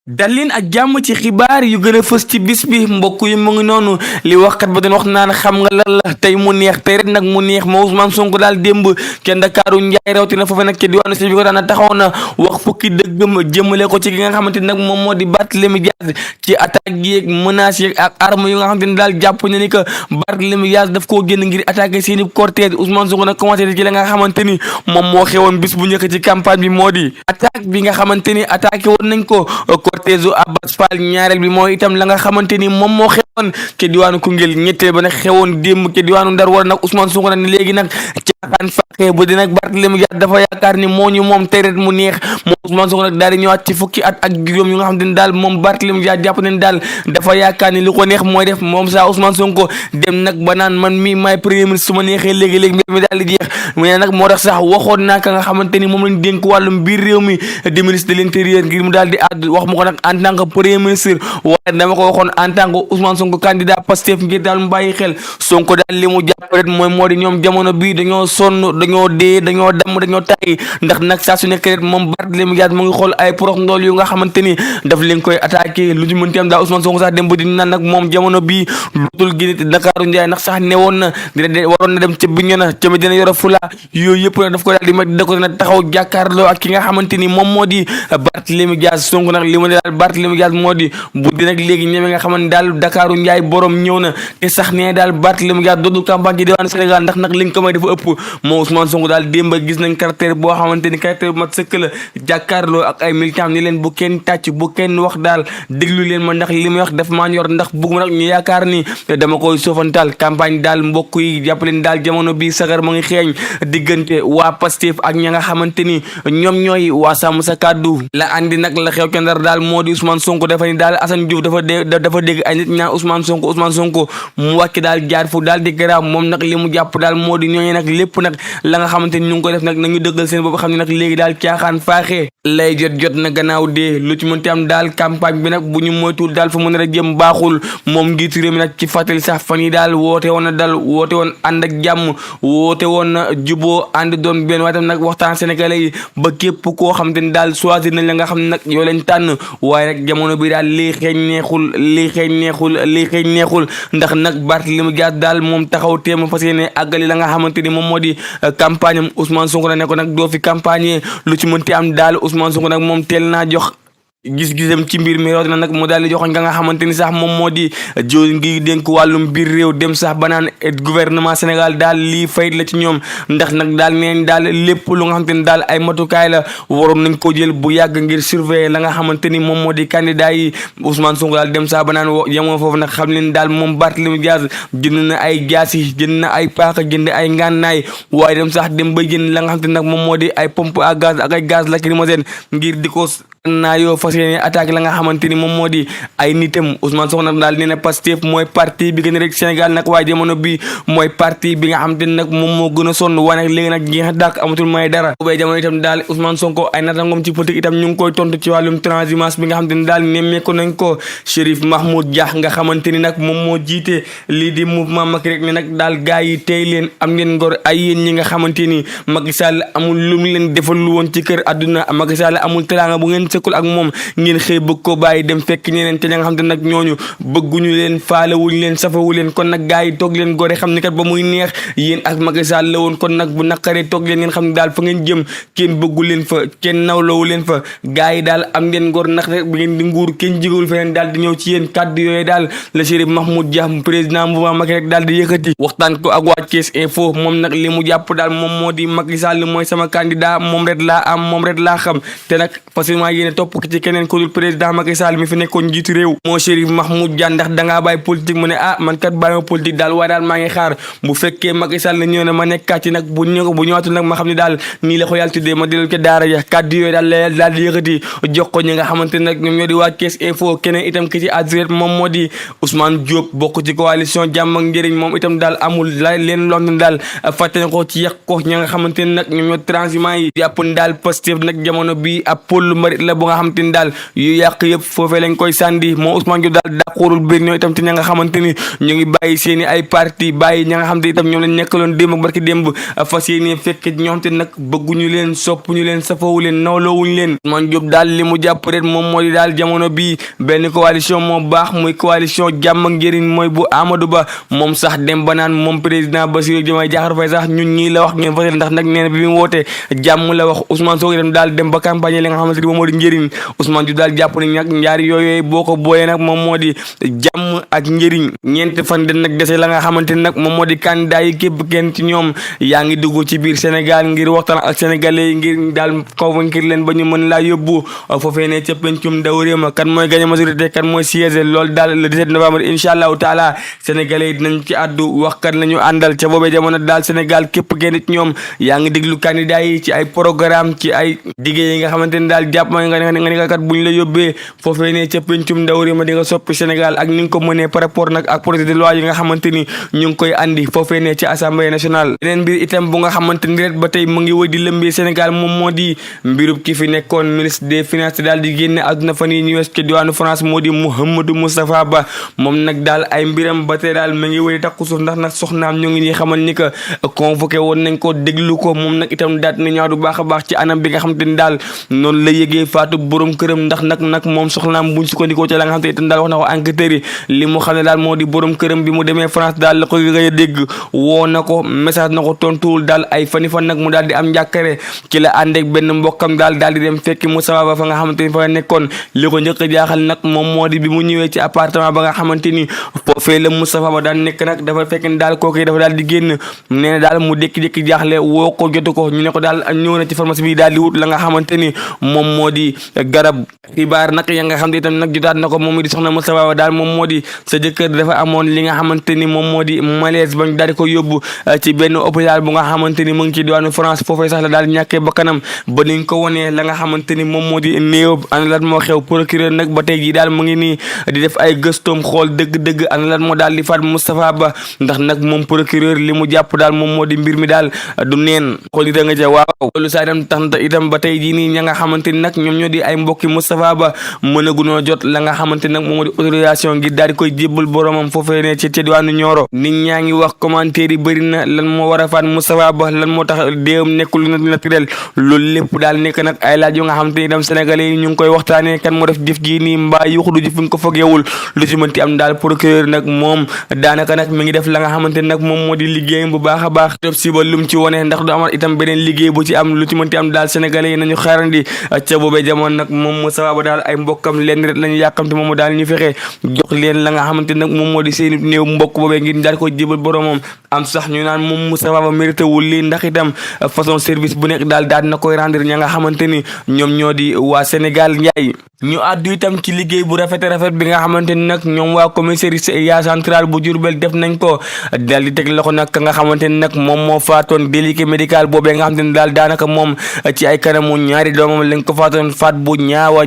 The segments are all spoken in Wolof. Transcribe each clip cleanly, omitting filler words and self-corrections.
dalin ak jàmm ci xibaar yu gën a fës ci bis bi mbokk yi mu ngi noonu li waxkat ba doon wax naan xam nga lan la tey mu neex tey rek nag mu neex ma Ousmane Sonko daal démb ca Ndakaaru njaay rawatina foofu nag ca diwaanu si bi ko daan taxaw na wax fukki dëggam jëmale ko ci ki nga xamante ni nag moom moo di Barthélémy Dias ci attaque yeeg menaces yeeg ak arme yu nga xamante ni daal jàpp na ni que Barthélémy Dias daf koo génn ngir attaqué seeni cortège Ousmane Sonko nag commencé ci la nga xamante ni moom moo xewoon bis bu njëkk ci campagne bi moo di attaque bi nga xamante ni attaqué woon nañ ko cortège Abbas Fall ñaareel bi mooy itam la nga xamante ni moom moo xewoon ke diwaanu Koungheul ñetteel ba nag xewoon démb ke diwaanu Ndar war nag Ousmane Sonko nag ne léegi nag caaxaan faaxee bu di nag Barthélémy Dias dafa yaakaar ni moo ñu moom tey rek mu neex moom Ousmane Sonko nag daal di ñëwaat ci fukki at ak juróom yu nga xamante ni daal moom Barthélémy Dias jàpp ne daal dafa yaakaar ni lu ko neex mooy def moom saa Ousmane Sonko dem nag ba naan man mi maay premier ministre su ma neexee léegi-léegi mbir mi daal di jeex mu ne nag moo tax sax waxoon naa ka nga xamante ni moom lañ dénk wàllum biir réew mi di ministre de l'intérieur ngir mu daal di àddu wax ma ko nag en tant que premier ministre waaye dama ko waxoon en tant que Ousmane Sonko candidat Pastef ngir daal mu bàyyi xel Sonko daal li mu jàpp rek mooy moo di ñoom jamono bii dañoo sonn dañoo dee dañoo damm dañoo tàyyi ndax nag saa su nekk rek moom Barthélémy Dias mu ngi xool ay porox ndool yu nga xamante ni daf leen koy attaqué lu ci mënti am daal Ousmane Sonko sax dem ba di naan nag moom jamono bii lutul génn Ndakaaru njaay ndax sax newoon na dina waroon na dem ca Bignona ca Médina Yoro Foulah yooyu yëpp nag daf ko daal di met da ko nag taxaw jàkkaarloo ak ki nga xamante ni moom moo di Barthélémy Dias Sonko nag li mu ne daal Barthélémy Dias moo di bu di nag léegi ñeme nga xamante daal Dakaaru njaay borom ñëw na te sax nee daal Barthélémy Dias dootul campagne ci diwaanu Sénégal ndax nag li nga ko may dafa ëpp moo Ousmane Sonko daal démb gis nañ caractère boo xamante ni caractère bu mat sëkk la jàkkaarloo ak ay militants ni leen bu kenn tàcc bu kenn wax daal déglu leen ma ndax li muy wax daf maa ñor ndax bëgguma nag ñu yaakaar ni dama koy soofantal campagne daal mbokk yi jàpp leen daal jamono bi sagar ma ngi xeeñ diggante waa Pastef ak ña nga xamante ni ñoom ñooy waa sàmm sa kàddu la andi nag la xew ca Ndar daal moo di Ousmane Sonko dafa ni daal Assane Diouf dafa dégg ay nit ñaan Ousmane Sonko mu wàcc daal jaar fu daal di garaaw moom nag li mu jàpp daal moo di ñooñu nag lépp nag la nga xamante ni ñu ngi koy def nag nañu dëggal seen bopp xam ne nag léegi daal caaxaan faaxee lay jot na gannaaw dee lu ci mënti am daal campagne bi nag bu ñu moytuwul daal fa mën a jëm baaxul moom njiitu réew mi nag ci fàttali sax fan yi daal woote woon ànd ak jàmm woote woon na juboo ànd doon benn waaye tam nag waxtaan sénégalais yi ba képp koo xam te ni daal choisir nañ la nga xam ne nag yoo leen tànn waaye nag jamono bi daal lii xeeñ neexul ndax nag Barthélémy Dias daal moom taxaw téema fas yéene àggali la nga xamante ni moom moo di campagne am Ousmane Sonko na ne ko nag doo fi campagne lu ci mënti am daal Ousmane Sonko nag moom teel naa jox gis-gisam ci mbir mi rawatina nag mu daal di joxoñ nga xamante ni sax moom moo di jiw ngi dénk wàllum biir réew dem sax ba naan gouvernement Sénégal daal lii fayit la ci ñoom ndax nag daal neen daal lépp lu nga xamante ni daal ay matukaay la waroon nañ ko jël bu yàgg ngir surveiller la nga xamante ni moom moo di candidat yi Ousmane Sonko daal dem sax ba naan yemoo foofu nag xam leen daal moom Barthélémy Dias jënd na ay jaas yi jënd na ay paaka jënd ay ngànnaay waaye dem sax dem ba jënd la nga xamante ni nag moom moo di ay pompe à gaz ak ay gaz lacrymogène ngir di ko naa yoo fas yéene attaque la nga xamante ni moom moo di ay nitam Ousmane Sonko nag daal nee na Pastef mooy parti bi gën a rek Sénégal nag waaye jamono bi mooy parti bi nga xamante ni nag moom moo gën a sonn waaye nag léegi nag jeex dàq amatul may dara boobee jamono itam daal Ousmane Sonko ay natangoom ci politique itam ñu ngi koy tontu ci wàllum transhumance bi nga xamante ni daal nemmeeku nañ ko Chérif Mahmoud Dia nga xamante ni nag moom moo jiite lii di mouvement Macky rek ne nag daal gaa yi tey leen am ngeen ngor ay yéen ñi nga xamante ni Macky Sall amul lu mu leen defal lu woon ci kër àdduna Macky Sall amul teraanga bu ngeen sëkkul ak moom ngeen xëy bëgg ko bàyyi dem fekk ñeneen te ña nga xam te nag ñooñu bëgguñu leen faalewuñu leen safawu leen kon nag gaa yi toog leen gore xam ni kat ba muy neex yéen ak Macky Sall la woon kon nag bu naqaree toog leen ngeen xam ne daal fa ngeen jëm kenn bëggu leen fa kenn nawlawu leen fa gaa yi daal am ngeen ngor ndax rek bi ngeen di nguur kenn jigul feneen daal di ñëw ci yéen kàddu yooyu daal la Chérif Mahmoud Dia président mouvement Macky rek daal di yëkkati waxtaan ko ak waa Thiès Info moom nag li mu jàpp daal moom moo di Macky Sall mooy sama candidat moom rek laa am moom rek laa xam te nag facilement yéene topp ci keneen ko dul président Macky Sall mi fi nekkoon njiitu réew moo Chérif Mahmoud Dia ndax dangaa bàyyi politique mu ne man kat bàyyi ma politique daal waaye daal maa ngi xaar bu fekkee Macky Sall na ñëw na ma nekkaat ci nag bu ñëwaatul nag ma xam ne daal nii la ko yàlla tuddee ma dellu ko daara ja kàddu yooyu daal di yëkkati jox ko ñi nga xamante nag ñoom ñoo di waa Thiès Info keneen itam ki ci adresse moom moo di Ousmane Diop bokk ci coalition jàmm ak njëriñ moom itam daal amul leen loo xam ne daal fàtte na ko ci yàq ko ñi nga xamante ne nag ñoom ñoo transhumance yi jàpp daal Pastef nag jamono bi ab pôle marit la la bu nga xamante ni daal yu yàq yëpp foofee lañ koy sàndi moom Ousmane Diop daal dàqoorul biir ñoo itam te ña nga xamante ni ñu ngi bàyyi seeni ay parti bàyyi ña nga xamante itam ñoom lañ nekkaloon démb ak barki démb fas yéene fekk ñoo xamante nag bëgguñu leen soppuñu leen safawu leen nawloowuñu leen Ousmane Diop daal li mu jàpp rek moom moo di daal jamono bii benn coalition moo baax muy coalition jàmm ak njëriñ mooy bu Amadou Ba moom sax dem ba naan moom président Bassirou Diomaye Diakhar Faye sax ñun ñii la wax ngeen voté ndax nag nee na bi mu wootee jàmm la wax Ousmane Sonko itam daal dem ba campagne li nga xamante ni moom moo di njëriñ Ousmane Diouf daal jàpp ni nag ñaari yooyu boo ko boolee nag moom moo di jàmm ak njëriñ ñeent fan den nag dese la nga xamante ni nag moom moo di candidat yi képp kenn ci ñoom yaa ngi dugg ci biir Sénégal ngir waxtaan ak sénégalais yi ngir daal convaincre leen ba ñu mën laa yóbbu foofee ne ca pencum ndaw réew ma kan mooy gagné majorité kan mooy siège loolu daal le 17 novembre incha allahu taala sénégalais yi dinañ ci àddu wax kan la ñu àndal ca boobee jamono daal Sénégal képp kenn ci ñoom yaa ngi déglu candidat yi ci ay programme ci ay diggé yi nga xamante ni daal jàpp ma nga ni kat buñ la yóbbee foofee ne ca pencum ndaw réew ma di nga soppi Sénégal ak ni nga ko mënee par rapport nag ak projet de loi yi nga xamante ni ñu ngi koy andi foofee ne ci assemblée nationale beneen mbir itam bu nga xamante ni rek ba tey mu ngi wëy di lëmbee Sénégal moom moo di mbirub ki fi nekkoon ministre des finances daal di génne àdduna fan yi ñu wees ci diwaanu France moo di Mouhamadou Moustapha Ba moom nag daal ay mbiram ba tey daal mu ngi wëy takku suuf ndax nag soxnaam ñu ngi ñuy xamal ni que convoqué woon nañ ko déglu ko moom nag itam daat na ñaaw du baax a baax ci anam bi nga xamante ni daal noonu la yëgee faatu borom këram ndax nag moom soxnaam buñ sukkandikoo ci la nga xamante itam daal wax na ko enquêteurs yi li mu xam ne daal moo di borom këram bi mu demee France daal la ko gëy a dégg woo na ko message na ko tontuwul daal ay fani fan nag mu daal di am njàkkare ci la ànd ak benn mbokkam daal di dem fekki Moustapha Ba fa nga xamante ni fa nekkoon li ko njëkk a jaaxal nag moom moo di bi mu ñëwee ci appartement ba nga xamante ni foofee la Moustapha Ba daan nekk nag dafa fekk ni daal kooku dafa daal di génn nee na daal mu dékki-dékki jaaxle woo ko jotu ko ñu ne ko daal ñëw na ci pharmacie bi daal di wut la nga xamante ni moom moo di garab xibaar nag ya nga xam ne itam nag jotaat na ko moom di soxna Moustapha Ba daal moom moo di sa jëkkër dafa amoon li nga xamante ni moom moo di malaise bañ daal di ko yóbbu ci benn hôpital bu nga xamante ni mu ngi ci diwaanu France foofee sax la daal ñàkkee bakkanam ba niñ ko wonee la nga xamante ni moom moo di néew ana lan moo xew procureur nag ba tey jii daal mu ngi nii di def ay gëstoom xool dëgg-dëgg ana lan moo daal di faat Moustapha Ba ndax nag moom procureur li mu jàpp daal moom moo di mbir mi daal du neen xool ita nga ca waaw loolu saa itam tax na itam ba tey jii nii ña nga xamante ni nag ñoom ñoo di ay mbokki Moustapha Ba mën a gunoo jot la nga xamante ni nag moom moo di autorisation ngir daal di koy jébbal boromam foofee ne ci diwaanu Nioro nit ñaa ngi wax commentaire yi bëri na lan moo war a faat Moustapha Ba lan moo tax déewam nekkul naturel loolu lépp daal nekk nag ay laaj yu nga xamante ni itam sénégalais yi ñu ngi koy waxtaanee kan moo def jëf ji nii mbaa yuxu du jëf fi nga ko fogeewul lu ci mënti am daal procureur nag moom daanaka nag mi ngi def la nga xamante ni nag moom moo di liggéeyam bu baax a baax tëb si ba lum ci wone ndax du amal itam beneen liggéey bu ci am lu ci mënti am daal sénégalais yi nañu xaarandi ca boobee jamono nag moom Moustapha Ba daal ay mbokkam leen rek lañu yàkkamte moom daal ñu fexe jox leen la nga xamante nag moom moo di seeni néew mbokk boobee ngir daal ko jébal boromam am sax ñu naan moom Moustapha Ba mérité wul lii ndax itam façon service bu nekk daal na koy rendre ña nga xamante ni ñoom ñoo di waa Sénégal njaay ñu àddu itam ci liggéey bu rafet bi nga xamante ni nag ñoom waa commissariat central bu Diourbel def nañ ko daal di teg loxo nag ka nga xamante ni nag moom moo faatoon délégué médical boobee nga xamante ni daal daanaka moom ci ay kanamu ñaari doomam lañ ko faatoon faat bu ñaaw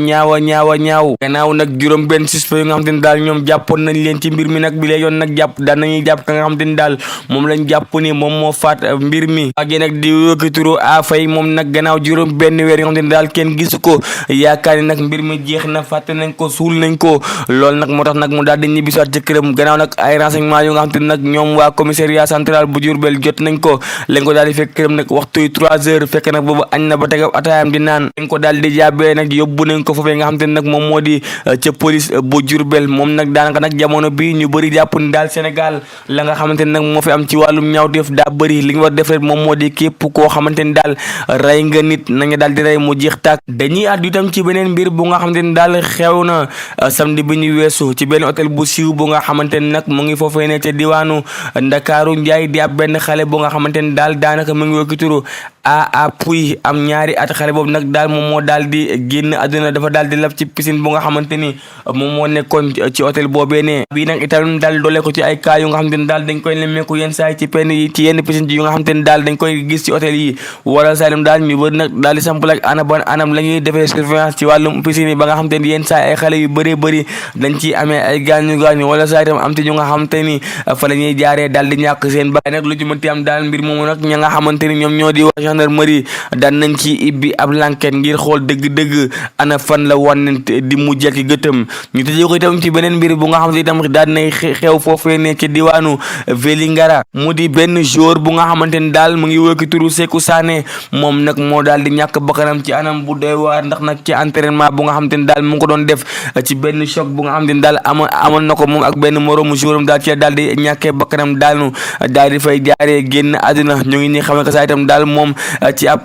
gannaaw nag juróom benn suspect yu nga xamante ni daal ñoom jàppoon nañ leen ci mbir mi nag bi lee yoon nag daan nañuy jàpp ka nga xamante ni daal moom lañ jàpp ni moom moo faat mbir mi waagee nag di wëkki turu Afay moom nag gannaaw juróom benn weer yi nga xamante ni daal kenn gisu ko yaakaar ni nag mbir mi jeex na fàtte nañ ko suul nañ ko loolu nag moo tax nag mu daal di ñibbi ci këram gannaaw nag ay renseignement yu nga xamante ni nag ñoom waa commissariat central bu Diourbel jot nañ ko lañ ko daal di fekk këram nag waxtu yi 3 heures fekk nag boobu añ na ba teg ataayam di naan lañ ko daal di jàbbee nag yóbbu nañ ko foofee nga xamante ni nag moom moo di ca police bu Diourbel moom nag daanaka nag jamono bi ñu bëri jàpp ni daal Sénégal la nga xamante ni nag moo fi am ci wàllum ñaawteef daa bëri li nga war def rek moom moo di képp koo xamante ni daal rey nga nit nañu daal di rey mu jeex tàkk dañuy àddu itam ci beneen mbir bu nga xamante ni daal xew na samedi bi ñu weesu ci benn hôtel bu siiw bu nga xamante ni nag mu ngi foofee ne ca diwaanu Ndakaaru Njaay di ab benn xale bu nga xamante ni daal daanaka mu ngi wokki turu a puy am ñaari at xale boobu nag daal moom moo daal di génn àdduna dafa daal di lab ci piscine bu nga xamante ni moom moo nekkoon ci hôtel boobee ne bii nag itam daal doole ko ci ay cas yu nga xamante ni daal dañ koy nemmeeku yenn saa yi ci yenn piscine yu nga xamante ni daal dañ koy gis ci hôtel yi wala salem daal ñu bëri nag daal di sampal ak anam la ñuy defee surveillance ci wàllum piscine yi ba nga xamante ni yenn saa ay xale yu bëree bëri dañ ci amee ay gaañu wala saa itam am te ñu nga xamante ni fa la ñuy jaaree daal di ñàkk seen ba nag lu ci mënti am daal mbir moomu nag ña nga xamante ni ñoom ñoo di gendarmerie daan nañ ci ibbi ab l'enquête ngir xool dëgg dëgg ana fan la wànnante di mujj ak gëtëm. ñu tëjee ko itam ci beneen mbir bu nga xamante itam daal nay xew foofee ne ci diwaanu Vélingara mu di benn joueur bu nga xamante ni daal mu ngi wëkki turu Sékou Sané moom nag moo daal di ñàkk bakkanam ci anam bu doy waar ndax nag ci entraînement bu nga xamante ni daal mu ngi ko doon def ci benn choc bu nga xamante ni daal amoon na ko moom ak benn moroomu joueuram daal ci daal di ñàkkee bakkanam daal di fay jaaree génn àdduna ñu ngi ñi xam ne saa itam daal moom ci ab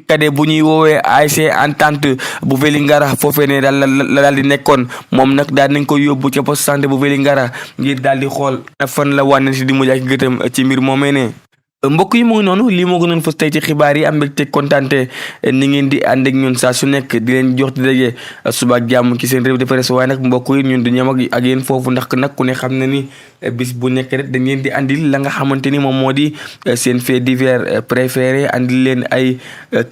kade bu ñuy woowee ASC Entente bu Vélingara foofee ne daal la daal di nekkoon moom nag daal nañ ko yóbbu ca poste santé bu Vélingara ngir daal di xool fan la wànne si di mujj ak gëtëm ci mbir moomee ne mbokk yi mu ngi noonu lii moo gënoon fës tey ci xibaar yi am mbégte kontante ni ngeen di ànd ak ñun saa su nekk di leen jox di daje suba ak jàmm ci seen revue de presse waaye nag mbokk yi ñun du ñam ak yéen foofu ndax nag ku ne xam na ni bis bu nekk rek dañ leen di andil la nga xamante ni moom moo di seen fait divers préféré andil leen ay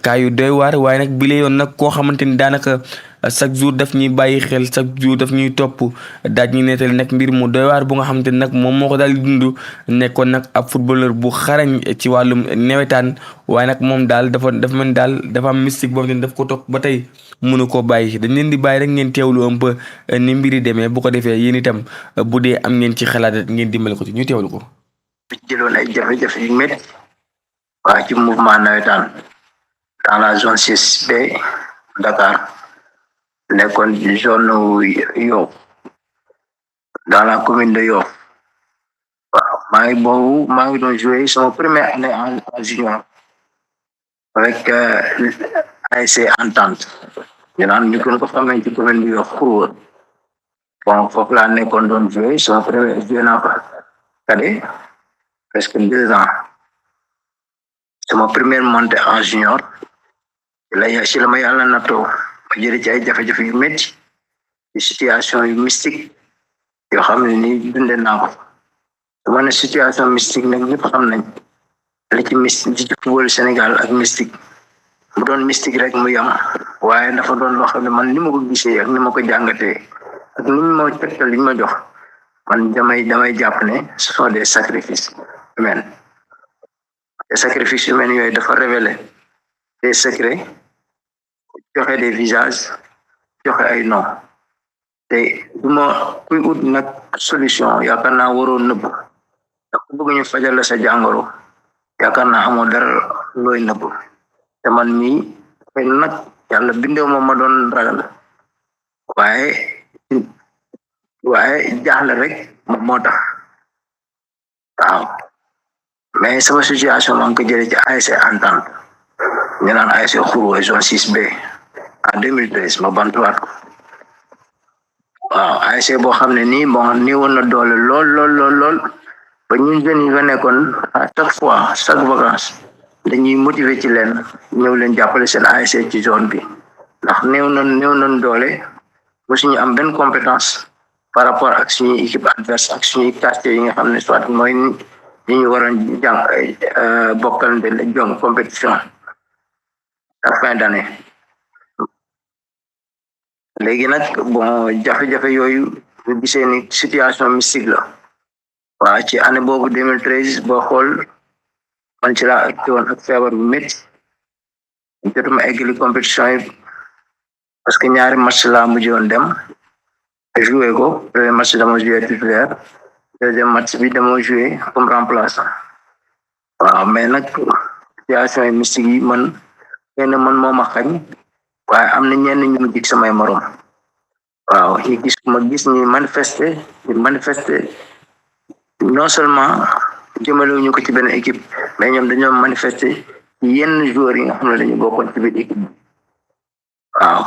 cas yu doy waar waaye nag bi la yoon nag koo xamante ni daanaka chaque jour daf ñuy bàyyi xel chaque jour daf ñuy topp daaj ñuy nettali nag mbir mu doy waar bu nga xamante ni nag moom moo ko daal di dund nekkoon nag ab footballeur bu xarañ ci wàllum nawetaan waaye nag moom daal dafa mel daal dafa am mystique boobu ne daf ko topp ba tey mënu koo bàyyi dañ leen di bàyyi rek ngeen teewlu un peu ni mbiri demee bu ko defee yéen itam bu dee am ngeen ci xalaat ngeen dimbale ko ci ñu teewlu ko. jëloon ay jafe-jafe yu métti waa ci mouvement nawetaan dans la zone 6B Dakar. nekkoon zone Yoff dans la commune de Yoff waaw maa ngi doon jouer sama première année en junior avec ASC Entente ñu gën ko xamee ci commune de Yoff Xurwër bon foofu laa nekkoon doon jouer sama première jouer naa fa cadet presque 2 ans sama première montée en junior ci la ma yàlla nattoo ma jëlee ci ay jafe-jafe yu métti ci situation yu mystique yoo xam ne ni dundee naa ko su ma ne situation mystique nag ñëpp xam nañ li ci mystique ci football Sénégal ak mystique mu doon mystique rek mu yam waaye dafa doon loo xam ne man ni ma ko gisee ak ni ma ko jàngatee ak ni ma tegtal li ñu ma jox man damay jàpp ne ce sont des sacrifices humains des sacrifices humains yooyu dafa révéler des secrets joxe des visages joxe ay nom te duma kuy ut nag solution yaakaar naa waroo nëbb ndax ku bëgg ñu fajal la sa jàngoro yaakaar naa amoo dara looy nëbb te man mii xëy nag yàlla bindew ma doon ragal waaye jaaxle rek moo tax waaw mais sama situation maa ngi ko jëlee ci ASC Entente ñu naan ASC Xurwër zone 6B en 2013 ma bantuwaat ko waaw ASC boo xam ne nii bon nii woon na doole lool ba ñun jeunes yi fa nekkoon à chaque vacance dañuy motiver ci leen ñëw leen jàppale seen ASC ci zone bi ndax néew nañ doole mosuñu am benn compétence par rapport ak suñuy équipe adverse ak suñuy quartier yi nga xam ne soit mooy ñi ñu waroon bokkal de jong compétition à fin d'année léegi nag bon jafe-jafe yooyu ñu gisee ni situation mystique la waaw ci année boobu 2013 boo xool man ci laa acté woon ak feebar bu métti jotuma eggali compétition yi parce que ñaari match laa mujjoon dem joué ko premier match dama joué titulaire deuxième match bi dama joué comme remplaçant waaw mais nag situation yi mystique yi man moo ma xañ waaye am na ñenn ñu gis samay morom waaw ñu gis ñi manifester non seulement jëmalewuñu ko ci benn équipe mais ñoom dañoo manifester ci yenn joueurs yi nga xam ne dañu bokkoon ci biir équipe waaw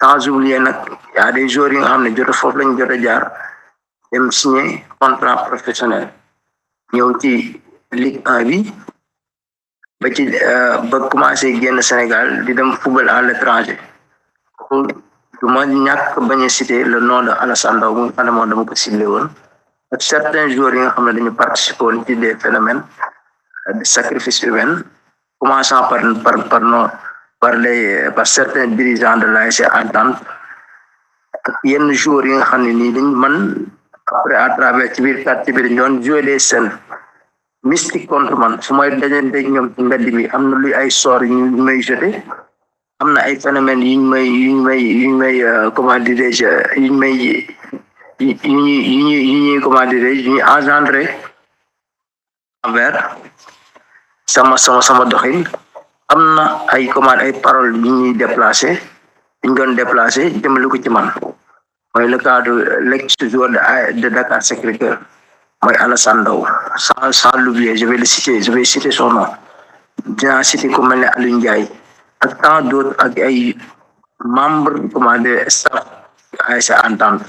sans oublier nag y a des joueurs yi nga xam ne foofu lañu jot a jaar dem signer contrat professionnel ñëw ci Ligue 1 bi ba commencé génn Sénégal di dem football à l'étranger du ma ñàkk bañ a citer le nom de Alassane Ndao bu nga xam ne moom dama ko ciblé woon ak certains joueurs yi nga xam ne dañu participer woon ci des phénomènes de sacrifice humain commençant par certains dirigeants de l'ASC Entente ak yenn joueurs yi nga xam ne nii dañ man après à travers ci biir quartier bi dañu doon jouer des scènes mystique contre man su may dajante ñoom ci mbedd bi am na luy ay sort yu may jeté am na ay phénomènes comment dirais-je comment dirais-je yu ñuy engendré envers sama doxin. am na ay paroles yu ñuy déplacé yu ñu doon déplacé jëmale ko ci man mooy le cas de l'ex-joueur de Dakar Sacré-Cœur mooy Alassane Ndao sans l'oublier je vais citer son nom dinaa citer ku mel ne Aliou Ndiaye ak tant d'autres ak ay membres staff ASC Entente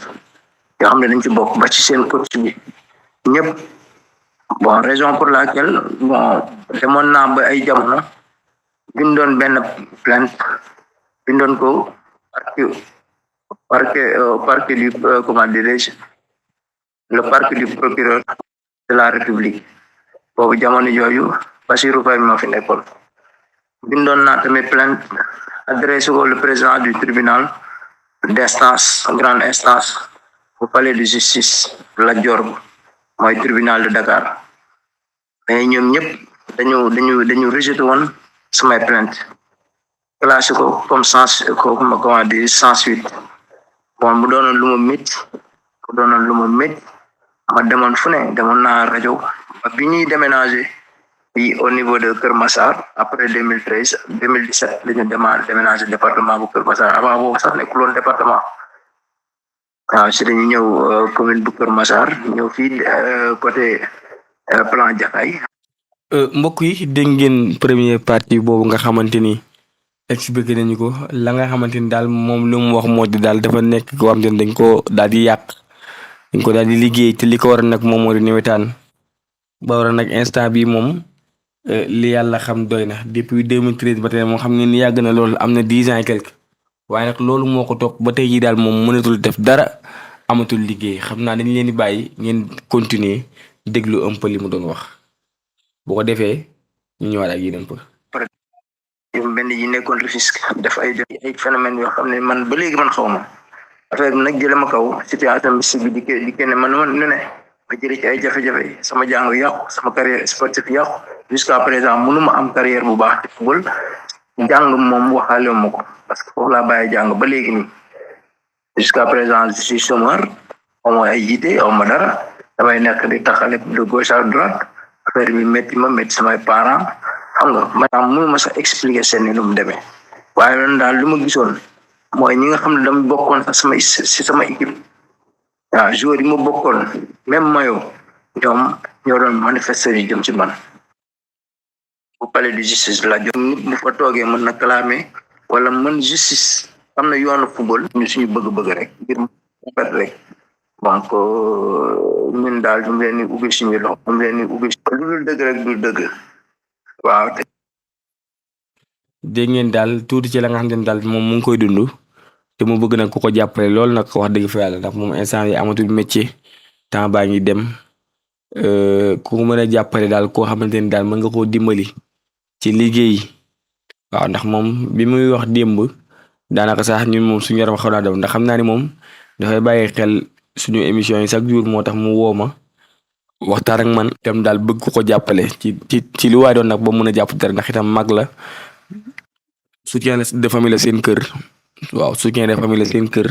yoo xam ne dañ ci bokk ba ci seen coach bi ñëpp bon raison pour laquelle demoon naa ba ay jamono bindoon benn plainte bindoon ko parquet du comment dirais-je le parquet du procureur de la République boobu jamono jooju Bassirou Faye moo fi nekkoon bindoon naa tamit plainte adressé ko le président du tribunal d'instance grande instance au palais de justice Lat Dior mooy tribunal de Dakar mais ñoom ñëpp dañu rejeté woon samay plainte classé ko comme comment dire sans suite bon mu doonoon lu ma métti ma demoon fu ne demoon naa rajo bi ñuy déménager bi au niveau de Kër Massar après 2017 la ñu déménager département bu Kër Massar avant boobu sax nekkul woon département waaw si dañu ñëw commune bu Kër Massar ñëw fii côté plan Jaxaay. mbokk yi dégg ngeen première partie boobu nga xamante ni expliqué nañu ko la nga xamante ni daal moom lu mu wax moo di daal dafa nekk koo xam ne dañ ko daal di yàq dañ ko daal di liggéey te li ko war a nag moom moo di nawetaan ba war a nag instant bi moom li yàlla xam doy na depuis 2013 ba tey moom xam ngeen ni yàgg na loolu am na 10 ans et quelque waaye nag loolu moo ko topp ba tey jii daal moom mënatul def dara amatul liggéey xam naa dañ leen di bàyyi ngeen continuer déglu un peu li mu doon wax bu ko defee ñu ñëwaat ak yéen un peu. benn yi nekkoon Rufisque def ay phénomènes yoo xam ne man ba léegi man xaw ma affaire bi nag jële ma kaw situation mystique bi di kenn man ne ma jëlee ci ay jafe-jafe sama jàng yàqu sama carrière sportive yàqu jusqu'à présent mënuma am carrière bu baax ci football jàng moom waxaale ma ko parce que foofu laa bàyyi jàng ba léegi nii jusqu'à présent je suis chômeur aw ma ay yite aw ma dara damay nekk di taxale de gauche à droite affaire bi métti samay parents xam nga maanaam mënuma sax expliquer seen ni lu mu demee waaye loolu daal lu ma gisoon mooy ñi nga xam ne dama bokkoon sax sama équipe waaw joueur yi ma bokkoon même mayo ñoom ñoo doon manifester yi jëm ci man bu palais de justice la jom nit bu fa toogee mën na clamer wala mën justice am na yoonu football ñu suñu bëgg-bëgg rek ngir fet rek donc ñun daal ñu leen di ubbi suñu loxo ñu leen di ubbi lu dul dëgg rek du dëgg waaw. dégg ngeen daal tuuti ci la nga xam ne daal moom mu ngi koy dund te mu bëgg nag ku ko jàppale loolu nag wax dëgg fa yàlla ndax moom instant yi amatul métier temps baa ngi dem ku ko mën a jàppale daal koo xamante ni daal mën nga koo dimbali ci liggéey waaw ndax moom bi muy wax démb daanaka sax ñun moom suñu yaram xaw naa daw ndax xam naa ni moom dafay bàyyi xel suñu émission yi chaque jour moo tax mu woo ma waxtaan ak man itam daal bëgg ko jàppale ci lu waay doon nag ba mën a jàpp dara ndax itam mag la soutien de famille la seen kër waaw soutien de famille la seen kër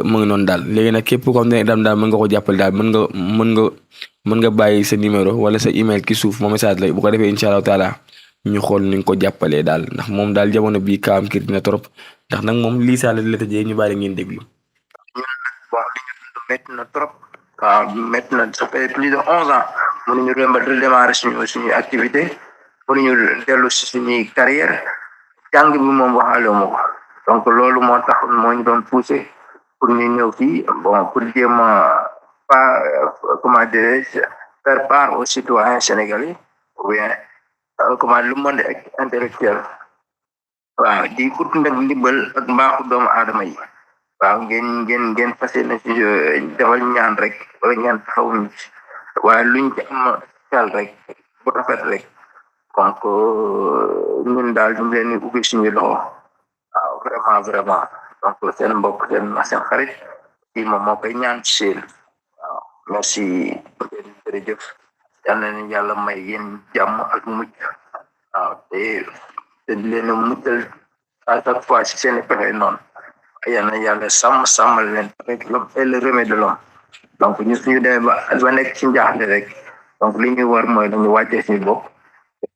mu ngi noonu daal léegi nag képp ko xam ne itam daal mën nga ko jàppale daal mën nga bàyyi sa numéro wala sa email ki suuf moo message la bu ko defee incha allahu taala ñu xool ni nga ko jàppalee daal ndax moom daal jamono bii kaam kii dina trop ndax nag moom lii saa la tëjee ñu bàyyi ngeen déglu. bon li ñu dund métti na trop waaw métti na ça fait plus de 11 ans mënuñu redémarrer suñu activité mënuñu dellu si suñuy carrière jàng bi moom waxaale ma ko donc loolu moo tax moo ñu doon poussé pour ñu ñëw fii bon pour jéem a pas comment dirais-je faire part aux citoyens sénégalais ou bien comment le monde intellectuel waaw di ut nag ndimbal ak mbaaxu doomu aadama yi waaw ngeen fas yéene ci defal ñaan rek wala ngeen taxaw ñu waaye luñ ci am xel rek bu rafet rek donc ñun daal ñu leen di ubbi suñu loxo waaw vraiment donc seen mbokk seen xarit kii moom moo koy ñaan ci seen waaw merci jërëjëf yal na leen yàlla may yéen jàmm ak mucc waaw te di leen muccal à chaque fois si seen pexe noonu yal na yàlla sàmmal leen avec l'homme et le remède de l'homme. Donc ñu suñu demee ba nekk ci njaaxle rek donc li ñuy war mooy dañu wàccee suñu bopp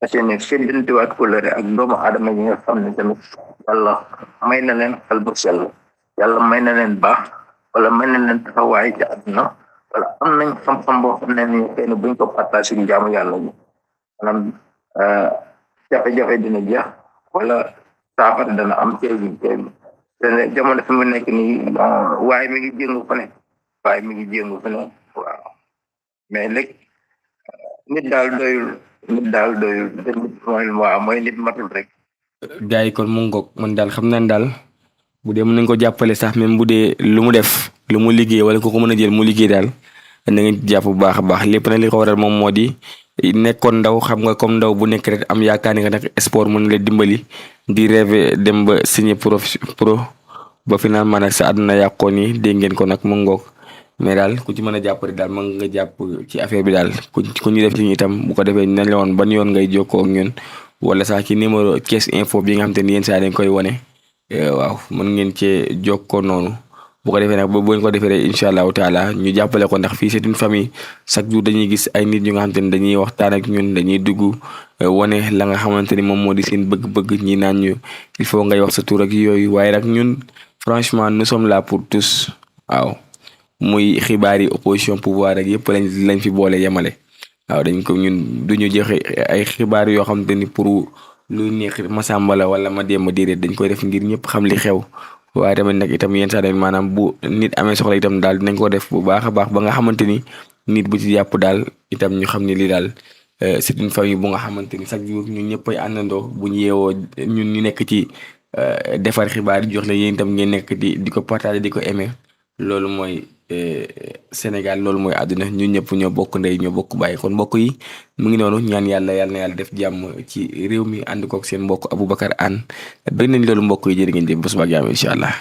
parce que ne feddantiwaat kóllëre ak doomu aadama yi nga xam ne tamit yàlla may na leen xel bu sell, yàlla may na leen baax wala may na leen taxawaay ci àdduna wala am nañ xam-xam boo xam ne ni xëy na buñ ko partage suñu jaamu yàlla bi maanaam jafe-jafe dina jeex wala saafara dana am teegi jamono fi mu nekk nii waaye mi ngi jéngu fu ne waaw mais léegi nit daal doyul te nit mooy nit matul rek. gars yi kon mu ngoog man daal xam naa ne daal bu dee mën nañ ko jàppale sax même bu dee lu mu def lu mu liggéey wala ko mën a jël mu liggéey daal na ngeen ci jàpp bu baax a baax lépp na li ko waral moom moo di nekkoon ndaw xam nga comme ndaw bu nekk rek am yaakaar ni nga nag sport mën na la dimbali di rêver dem ba signer pro ba finalement nag sa àdduna yàqoo nii dégg ngeen ko nag mu ngoog mais daal ku ci mën a jàpp rek daal mën nga jàpp ci affaire bi daal ku ñu def ci ñu itam bu ko defee nañ la woon ban yoon ngay jokkoo ak ñun wala sax ci numéro Thiès Info bi nga xam te ni yenn saa dañ koy wane waaw mën ngeen cee jokkoo noonu bu ko defee nag bu ñu ko defee rek incha allahu taala ñu jàppale ko ndax fii c'est une famille chaque jour dañuy gis ay nit ñu nga xam te ni dañuy waxtaan ak ñun dañuy dugg wane la nga xamante ni moom moo di seen bëgg-bëgg ñi naan ñu il faut ngay wax sa tur ak yooyu waaye nag ñun franchement nous sommes là pour tous waaw. muy xibaar yi opposition pouvoir ak yëpp lañ fi boole yemale waaw dañ ko ñun duñu joxe ay xibaar yoo xam te ni pour lu neex Masamba la wala ma dem déedéet dañ koy def ngir ñëpp xam li xew waaye tamit nag itam yenn saa maanaam bu nit amee soxla itam daal dinañ ko def bu baax a baax ba nga xamante ni nit bu ci jàpp daal itam ñu xam ne lii daal c'est une famille bu nga xamante ni chaque jour ñun ñëpp ay àndandoo bu ñu yeewoo ñun ñu nekk ci defar xibaar yi jox la yéen itam ngeen nekk di ko partager di ko aimer loolu mooy Sénégal loolu mooy àdduna ñun ñëpp ñoo bokk ndey ñoo bokk bàyyi kon mbokk yi mu ngi noonu ñaan yàlla na yàlla def jàmm ci réew mi ànd kook seen mbokk Aboubacar Anne bëgg nañ loolu mbokk yi jërë ngeen jëf ba suba ak jàmm incha allah.